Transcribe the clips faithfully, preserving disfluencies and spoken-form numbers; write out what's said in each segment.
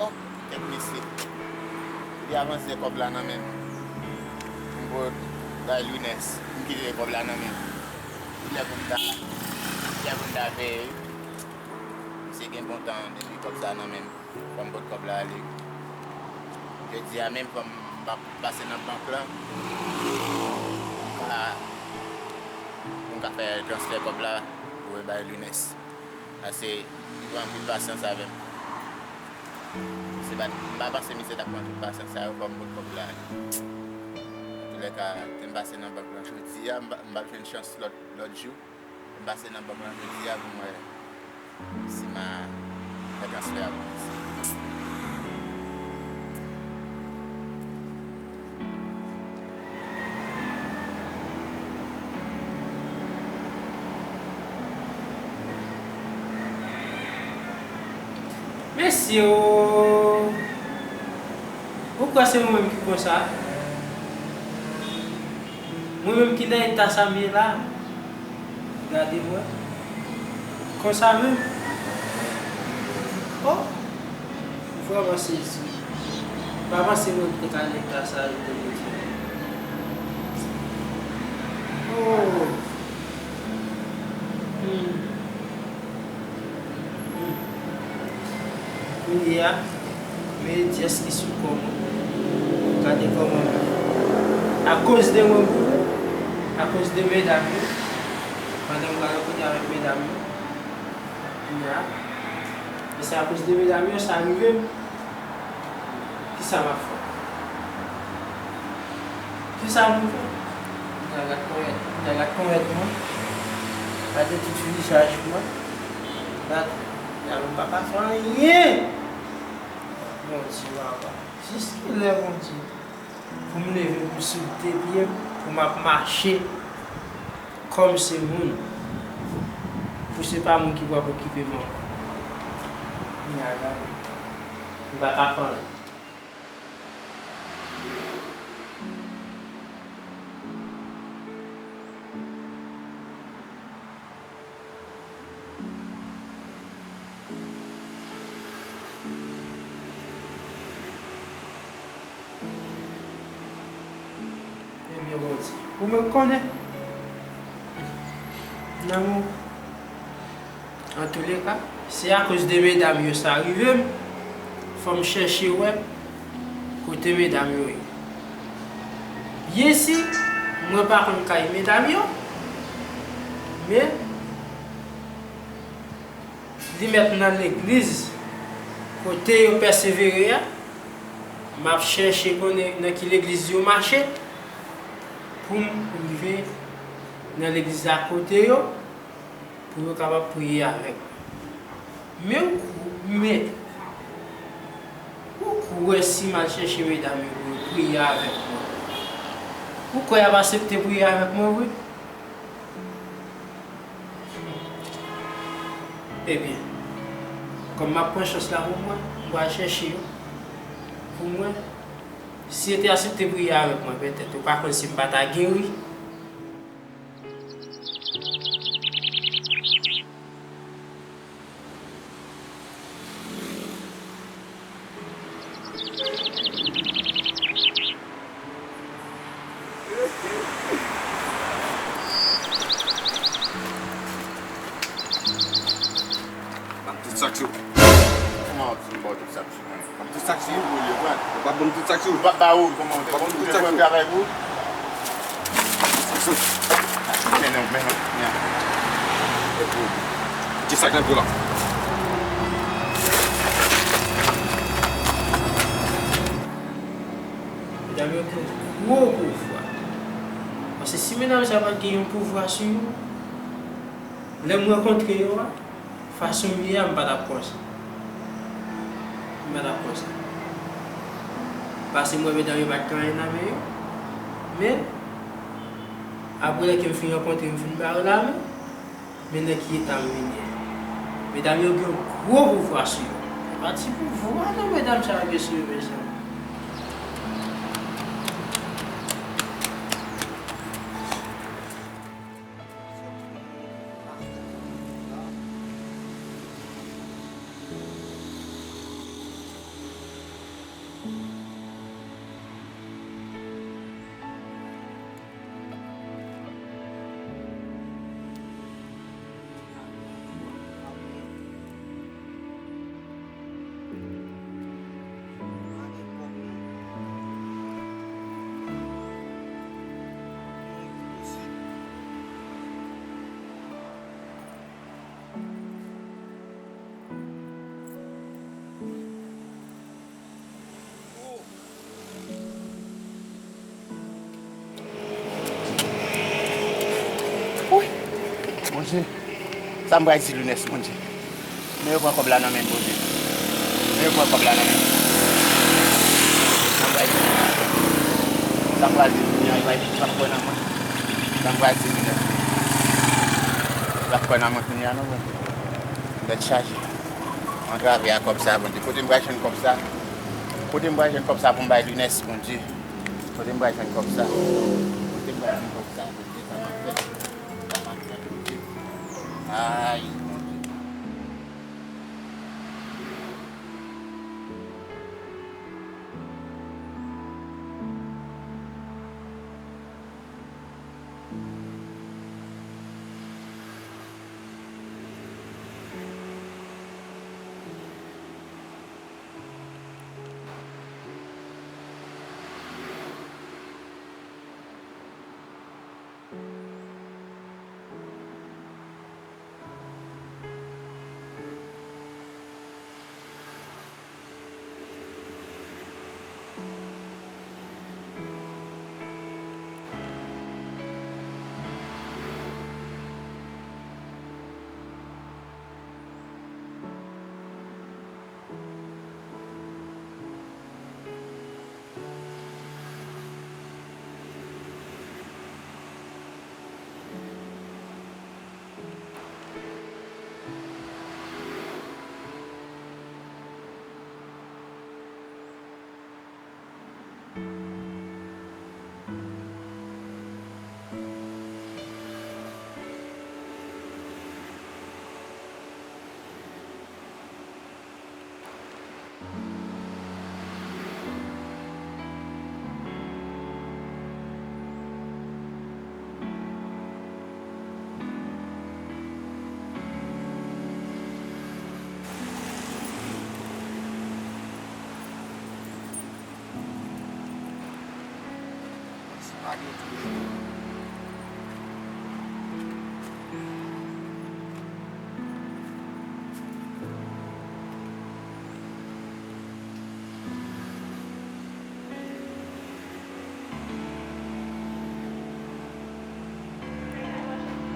Oh, kèt mesye. Li avanse kòb la nan men m. M pot bay Lunès. M kite kòb la nan men m. Kilè pou m ta, kilè pou m ta peye. Misye gen bon tan depi kòb sa nan men m. Fò m pot kòb la ale. Jodi a menm fò m pa pase nan bank lan. Pou m ka, pou m ka fè transfè kòb la pou bay Lunès. Paske li pran anpil pasyans avè m. Se pa, m pa panse misye t ap pran tout pasyans sa yo, fò m pot kòb la. Antoulèka, te m pase nan bank lan jodi a, m pa, m p ap jwenn chans lòt, lòt jou. M pase nan bank lan jodi a pou m wè si m a fè transfè a pou misye. Mesye o! Ou kwè se mwen menm ki konsa? Mwen menm ki nan eta sa m ye la? Gade mwen. Konsa menm. Oh! M vrèman sezi. M pa panse mwen te ka nan eta sa yo pou mwen di. Oh! Hmm. Hmm. Kounye a, men dyès ki sou kò mwen. Gade kòman, akoz de mwen pou, akoz de medam yo, pandan m pral rankontre avèk medam yo, kounye a, e se akoz de medam yo, sa rive m. Kisa m ap fè? Kisa pou m fè? Nèg la konvèt, nèg la konvèt mwen. Gade tout vizaj mwen. Gade, nèg la pa ka fè anyen. Bondye, papa. Jiskilè, Bondye? Pou m leve, pou m sou de pye m, pou m ap mache kòm se moun. Pou se pa moun ki pral okipe m ankò. Nèg la, m pa ka fè anyen. Ebyen, Bondye, ou menm konnen. Nan mwen. Antoulèka, se akoz de medam yo sa rive m, fò m chèche wè kote medam yo ye. Byensi, mwen pa konn kay medam yo, men li mèt nan legliz kote yo pèsevere a, m ap chèche konnen nan ki legliz yo mache pou m rive nan legliz la kote yo, pou yo kapab priye avèk mwen. Men ou kwè, men ou kwè si m al chèche medam yo pou yo priye avèk mwen, ou kwè y ap aksepte priye avèk mwen vre? Ebyen, kòm m ap pran chans la pou mwen, m pral chèche yo pou mwen. Si yo te aksepte priye avèk mwen, petèt, ou pa konn si m pa ta geri. Ban m tout sa k sou ou. Kòman w di m ba w tout sa k sou mwen? Ban m tout sa k sou ou. Ou pa ban m tout sa k sou ou. Ou pa ba ou, kòman w te, kòman w te fè travay pou ou? Tout sa k sou ou. Men non, men non, men non. E pou ou. Ki sa k nan do la? Medam yo gen gwo pouvwa. Paske si medam sa yo pa t gen yon pouvwa sou yo, lè m rankontre yo a, fason m ye a, m pa t ap konsa. M pa t ap konsa. Paske m wè medam yo pa t gen anyen nan men yo. Men, apre lè ke m fin rankontre yo, m fin ba yo lamen, men nan ki eta m vin ye. Medam yo gen gwo pouvwa sou yo. Se pa ti pouvwa non medam sa yo gen sou yo, mezanmi. Sa m pral di Lounès, Bondye? Men yo pran kòb la nan men m, Bondye. Men yo pran kòb la nan men m. Sa m pral di Lounès? Sa m pral di Lounès? Li p ap kwè nan mwen. Sa m pral di Lounès? Li p ap kwè nan mwen kounye a non, Bondye. Tèt chaje. Antrave a kòb sa, Bondye. Kote m pral jwenn kòb sa? Kote m pral jwenn kòb sa pou m bay Lounès, Bondye? Kote m pral jwenn kòb sa? Kote m pral jwenn kòb sa, Bondye? Sa m ap fè? Sa m ap fè, Bondye? Ay, Bondye.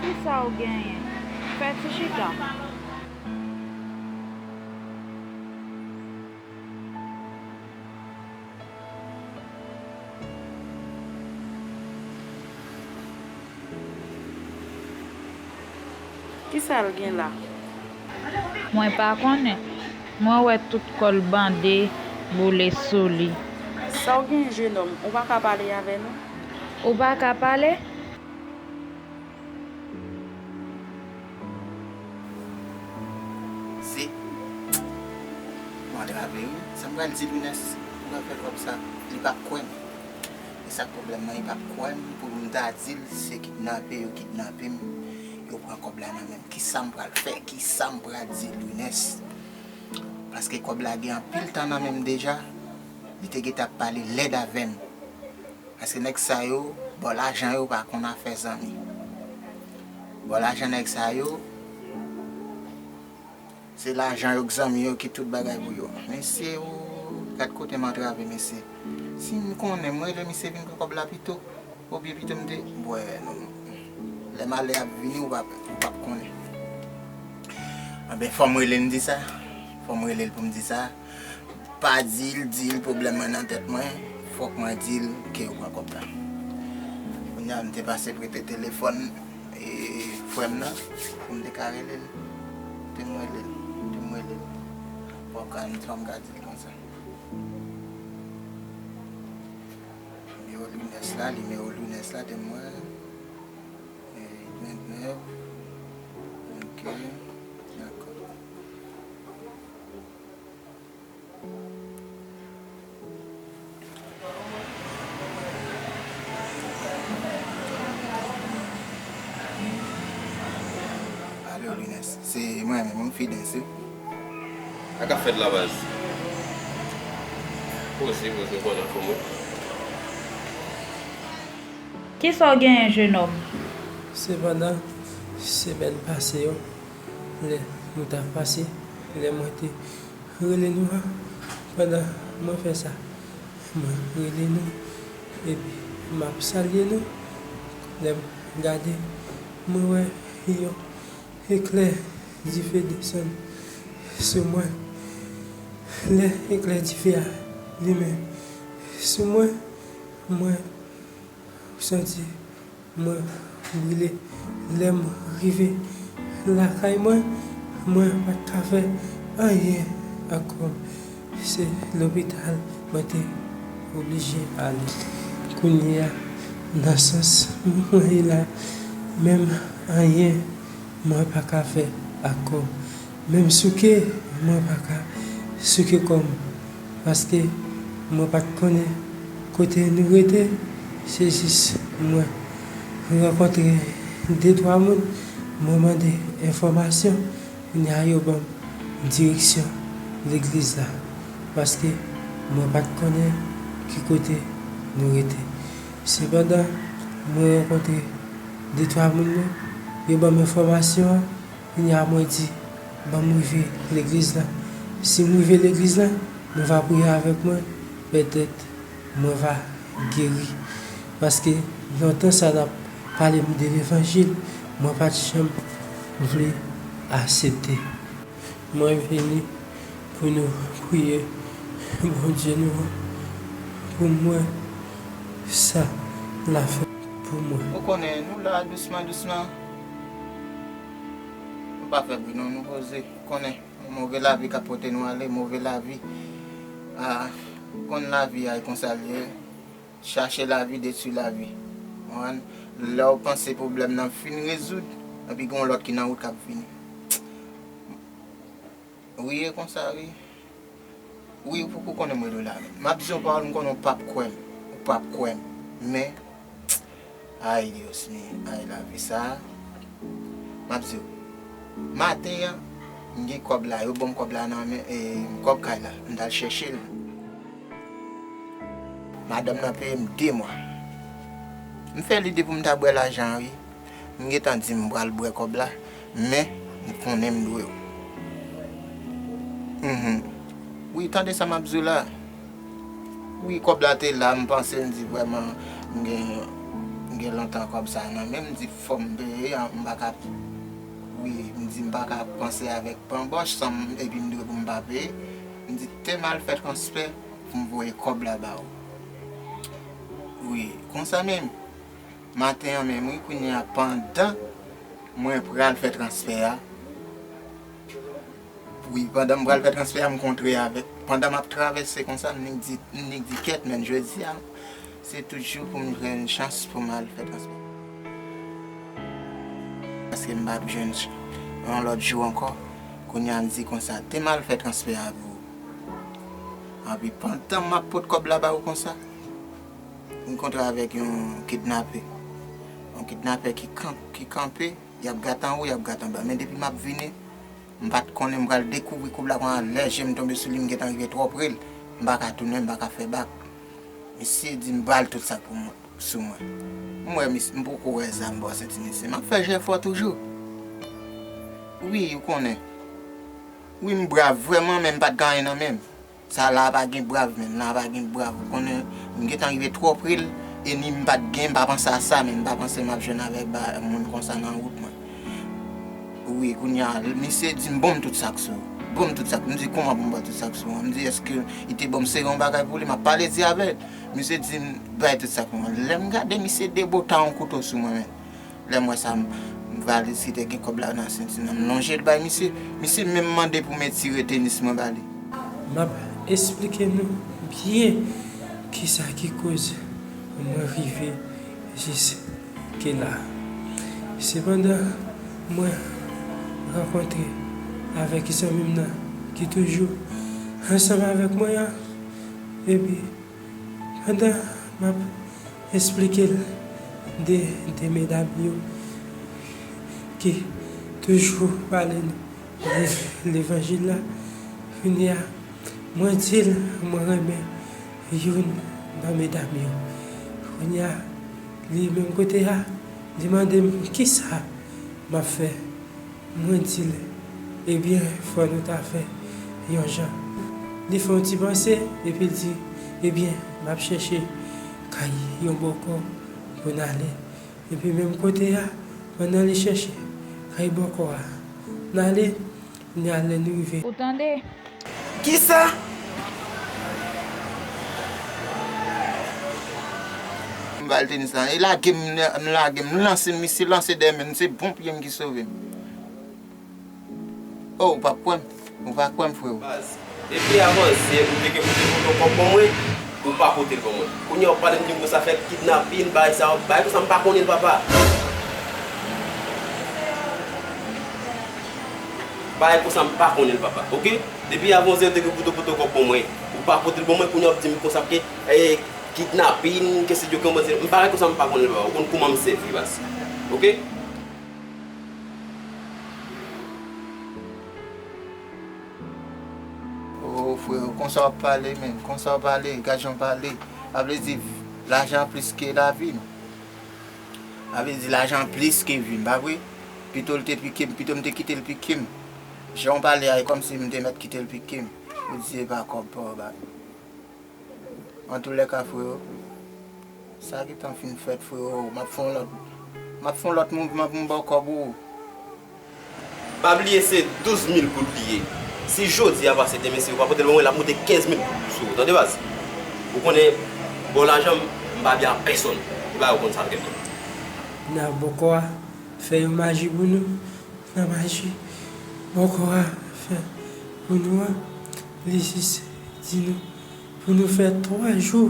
Kisa w genyen? Fè ti chita. Kisa l gen la? Mwen pa konnen. Mwen wè tout kò l bande, boule sou li. Sa w gen, jenòm? Ou pa ka pale avè nou? Ou pa ka pale? Se. Mwen antrave wi. Sa m pral di Lounès pou l fè kòb sa? Li p ap kwè m. E sa k pwoblèm nan, li p ap kwè m pou m ta di l se kidnape yo kidnape m, yo pran kòb la nan men m. Kisa m pral fè? Kisa m pral di Lounès? Paske kòb la gen anpil tan nan men m deja, li te gentan ap pale lèd avè m. Paske nèg sa yo, bò lajan yo pa konn afè zanmi. Bò lajan nèg sa yo, se lajan yo k zanmi yo, ki tout bagay pou yo. Mesye, o, gad kote m antrave, mesye. Si m konnen, m rele misye vin pran kòb la pito. Oubyen pito m te, bwè, non. Lè malè ap vini, ou p ap, ou p ap konnen. Anben, fò m rele l, m di sa. Fò m rele l pou m di sa. Pa di l, di l pwoblèm mwen nan tèt mwen. Fòk mwen di l ke yo pran kòb la. Kounye a, m te pase prete telefòn, e, frè m nan, pou m te ka rele l. Te m rele l, te m rele l. Fòk an, fò m ka di l konsa. Nimewo Lounès la, nimewo Lounès la, te m wè. E, vennèf. Ok, dakò. Alo, Lounès. Se mwen menm, m Fidens wi. Sa k ap fèt la, baz? Posib, posib, ou konn anfòm wi. Kisa w genyen, jenòm? Se pandan semèn pase yo, lè nou t ap pase, lè mwen te rele nou an, pandan mwen fè sa, mwen rele nou, epi m ap salye nou. Lè m gade, mwen wè yon Eklè dife desann sou mwen. Lè eklè dife a limen sou mwen, mwen santi mwen brile. Lè m rive lakay mwen, mwen pa t ka fè anyen ankò. Se lopital mwen te oblije ale. Kounye a, nan sans mwen ye la, menm anyen mwen pa ka fè ankò. Menm souke, mwen pa ka souke kò m, paske mwen pa t konnen kote nou rete. Se jis mwen rankontre de twa moun, mwen mande enfòmasyon, kounye a yo ban m direksyon legliz la, paske mwen pa t konnen ki kote nou rete. Sepandan, mwen rankontre de twa moun yo, yo ban m enfòmasyon an, kounye a mwen di, ban m rive legliz la. Si m rive legliz la, nou va priye avèk mwen, petèt mwen va geri. Paske lontan sa n ap pale m de levanjil, mwen pa t janm vle aksepte. Mwen vini pou nou priye Bondye nou an pou mwen, sa l ap fè pou mwen. Ou konnen, nou la dousman, dousman. Nou pa fè bri non, nou poze. Ou konnen, move lavi k ap pote nou ale, move lavi. Ah, ou konn lavi a, e konsa l ye. Chache lavi, detwi lavi. Ou konprann? Lè w panse pwoblèm nan fin rezoud, epi gen yon lòt ki nan wout k ap vini. Wi, e konsa, wi. Wi, ou poko konnen m rele w la menm. M ap di yon pawòl, m konnen w p ap kwè m. Ou p ap kwè m. Men, ay, Dios mío, ay, lavi sa a. M ap di w, maten an, m gen kòb la, yo ban m kòb la nan men, e, kòb kay la, m t al chèche l. Madanm nan peye m de mwa. M fè lide pou m ta bwè lajan an, wi. M gentan di m pral bwè kòb la, men m konnen m dwe w. Mhm. Wi, tande sa m ap di w la. Wi, kòb la te la, m panse, m di vrèman, m gen, m gen lontan kòb sa nan men m, m di fò m peye, m pa ka, wi, m di m pa ka panse avèk panbòch san m, epi m dwe pou m pa peye. M di te m al fè transfè pou m voye kòb la ba ou. Wi, konsa menm. Maten an menm, wi, kounye a, pandan mwen pral fè transfè a, wi, pandan m pral fè transfè a, m kontre avèk, pandan m ap travèse konsa, m nik di, m nik di kèt, men jodi a, se toujou pou m jwenn chans pou m al fè transfè. Paske m p ap jwenn ch-, yon lòt jou ankò, kounye a, m di konsa, te m al fè transfè a pou ou. Anpi pandan m ap pot kòb la ba ou konsa, m kontre avèk yon kidnapè. Yon kidnapè ki kan-, ki kanpe, y ap gade anwo, y ap gade anba. Men depi m ap vini, m pa t konnen m pral dekouvri kòb la kounye a, lè je m tonbe sou li, m gentan rive twò pre l. M pa ka tounen, m pa ka fè bak. Misye di m pral tout sa k pou mwen, sou mwen. M wè misye, m poko wè zam bò senti misye. M ap fè jefò toujou. Wi, ou konnen. Wi, m brav vrèman, men m pa t gen anyen nan men m. Sa la pa gen brav, menm la pa gen brav. Ou konnen, m gentan rive twò pre l, e ni m pa t gen, m pa panse a sa, men m pa panse m ap jwenn avèk ba-, moun konsa nan wout mwen. Wi, kounye a, misye di m, "Ban m tout sa k sou ou. Ban m tout sa k," m di, "Kòman pou m ba w tout sa k sou ou?" M di, "Èske li te ban m sere yon bagay pou li?" M ap pale di avè l. Misye di m, "Bay tout sa k sou ou." Lè m gade, misye debote yon kouto sou mwen, men. Lè m wè sa, m, m valiz ki te gen kòb la nan senti nan m, lonje l bay misye. Misye menm mande pou m etire tenis mwen ba li. M ap esplike nou byen kisa ki koz mwen rive jiske la. Sepandan, mwen rankontre avèk zanmi m nan ki toujou ansanm avèk mwen an, epi pandan m ap esplike l de, de medam yo ki toujou pale n de levanjil la. Kounye a, mwen di l mwen renmen youn nan medam yo. Kounye a, li menm kote a, li mande m kisa m ap fè. Mwen di l, "Ebyen, fò nou ta fè yon jan." Li fè yon ti panse, epi l di, "Ebyen, m ap chèche kay yon bòkò pou n ale." Epi menm kote a, pandan li chèche kay bòkò a, N ale, n ale, nou rive. Ou tande? Kisa? M ba l tenis la. E lage m, m lage m, m lanse m, misye lanse dèyè men m, se bon pye m ki sove m. Oh, ou p ap kwè m. Ou pa kwè m, freo. Baz, depi avan yè, ou te gen pou te pote kòb ban mwen, ou pa pote l ban mwen. Kounye a, w ap pale m di m konsa fè kidnapin, bagay sa yo, bagay konsa m pa konnen l, papa. Bagay konsa m pa konnen l, papa, oke? Depi avan yè, ou te gen pou te pote kòb ban mwen, ou pa pote l ban mwen, kounye a, w ap di m konsa ke, eh, kidnapin, ke se djoke, mwen, se, m bagay konsa m pa konnen l, papa. Ou konn kouman m sèvi, baz. Oke? Oh, freo, konsa w ap pale, menm. Konsa w pale, gad jan w pale. Sa vle di, lajan plis ke lavi m. Sa vle di, lajan plis ke vi m, pa vre? Pito l te pike m, pito m te kite l pike m. Jan w pale a, e kòmsi m te mèt kite l pike m. Ou di se pa kòb pa w bay. Antoulèka, freo, sa gentan fin fèt, freo. M ap fè yon lòt, m ap fè yon lòt mouvman pou m ba w kòb ou. Pa bliye se douz mil goud li ye. Si jodi a pase demen, si ou pa pote l ban mwen, l ap moute kenz mil goud sou ou. Tande, baz? Ou konnen, bò lajan m, m pa byen ak pèsonn. Ou pa konn sa trè byen. N a bòkò a fè yon maji pou nou. Nan maji bòkò a fè pou nou an, li jis di nou pou nou fè twa jou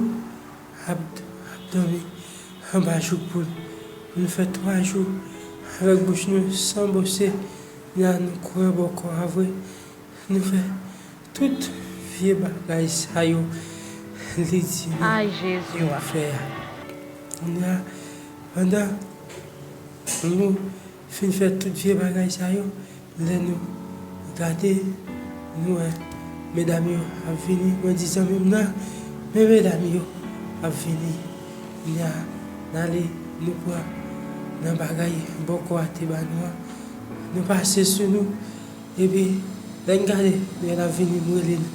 ap, ap dòmi anba jouk poul. Pou nou fè twa jou avèk bouch nou san bose. Nan nou kwè bòkò a vre. Nou fè tout vye bagay sa yo li di nou pou nou fè a. Kounye a, pandan nou fin fè tout vye bagay sa yo, lè nou gade, nou wè medam yo ap vini. Mwen di zanmi m nan, men medam yo ap vini. Kounye a, n ale, nou pran nan bagay bòkò a te ba nou an. Nou pase sou nou. Epi, lè n gade, lè l ap vini, m rele n,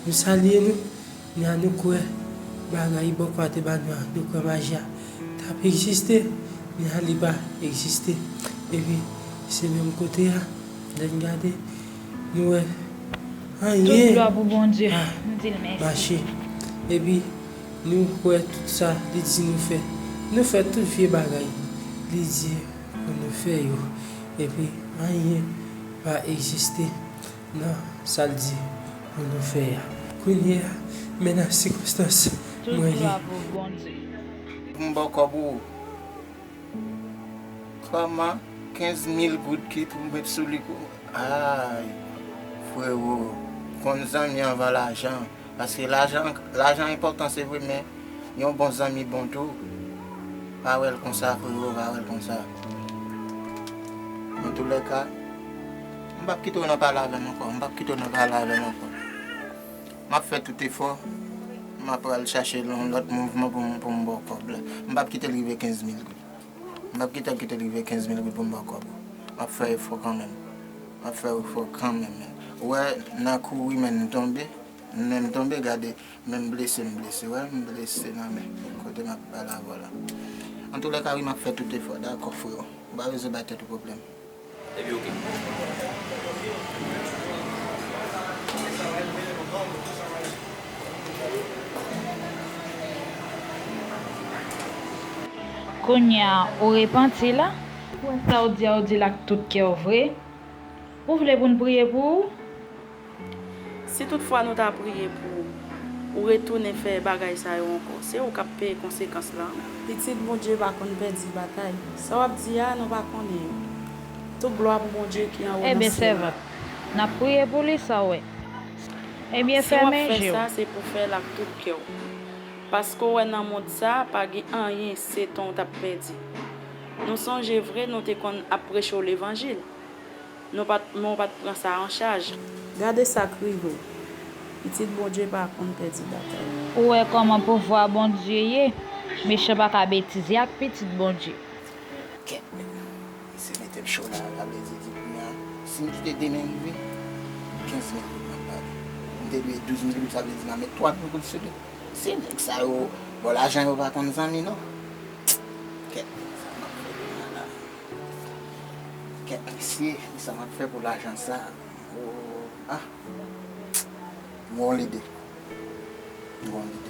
nou salye nou. Kounye a nou kwè bagay bòkò a te ba nou an, nou kwè maji a t ap egziste, kounye a li pa egziste. Epi, se menm kote a, lè n gade, nou wè anyen pa mache. Epi, nou kwè tout sa li di nou fè. Nou fè tout vye bagay li di pou nou fè yo. Epi, anyen pa egziste nan sa l di pou nou fè a. Kounye a, men nan sikonstans mwen ye. Pou m ba w kòb ou. Kòman? Kenz mil goud ki pou m met sou li pou. Ay, frero, konn zanmi anvan lajan. Paske lajan, lajan enpòtan, se vre, men yon bon zanmi bon tou. Pa wè l konsa, frero, pa wè l konsa. Antoulèka, m p ap kite w nan pale avè m ankò, m p ap kite w nan pale avè m ankò. M ap fè tout efò, m ap al chache yon lòt mouvman pou m, pou m ba w kòb la. M p ap kite l rive kenz mil goud. M p ap kite l, kite l rive kenz mil goud pou m ba w kòb ou. M ap fè efò kanmenm. M ap fè efò kanmenm, men. Ou wè, nan kouri, men, m tonbe. Men m tonbe, gade, men m blese, m blese. Wè, m blese nan men. Kote m ap pale avè w la. Antoulèka, wi, m ap fè tout efò. Dakò, frero. Ou pa bezwen bay tèt ou pwoblèm. Epi, oke. Kounye a, ou repanti la? Ou kwè sa w di a, ou di l ak tout kè w vre? Ou vle pou n priye pou ou? Si toutfwa nou ta priye pou ou, ou retounen fè bagay sa yo ankò, se ou k ap peye konsekans lan. Pitit Bondye pa konn pèdi batay. Sa w ap di a, nou pa konnen yo. Tout glwa pou Bondye ki anwo nan syèl la. Enben, sèvant, n ap priye pou li, sa w wè. Enben, fèmen je w. Si w ap fè sa, se pou w fè l ak tout kè w. Paske w wè nan mond sa a, pa gen anyen, se tan w t ap pèdi. Nou sonje vre, nou te konn ap preche w levanjil. Nou pa t, men w pa t pran sa an chaj. Gade sa k rive w. Pitit Bondye pa konn pèdi batay. Ou wè kòman pouvwa Bondye ye? Mechan pa ka betize ak pitit Bondye. Kèt, men. Misye mete m cho la, sa vle di, di kounye a, si m kite demen rive, kenz mil goud m ap pale. M te dwe douz mil goud, sa vle di m a met twa mil goud sou li. Se nèg sa yo, bon, lajan yo pa konn zanmi, non. Kèt, sa m ap fè kounye a la. Kèt mesye, kisa m ap fè pou lajan sa? Oh, ah. M gen yon lide. M gen yon lide.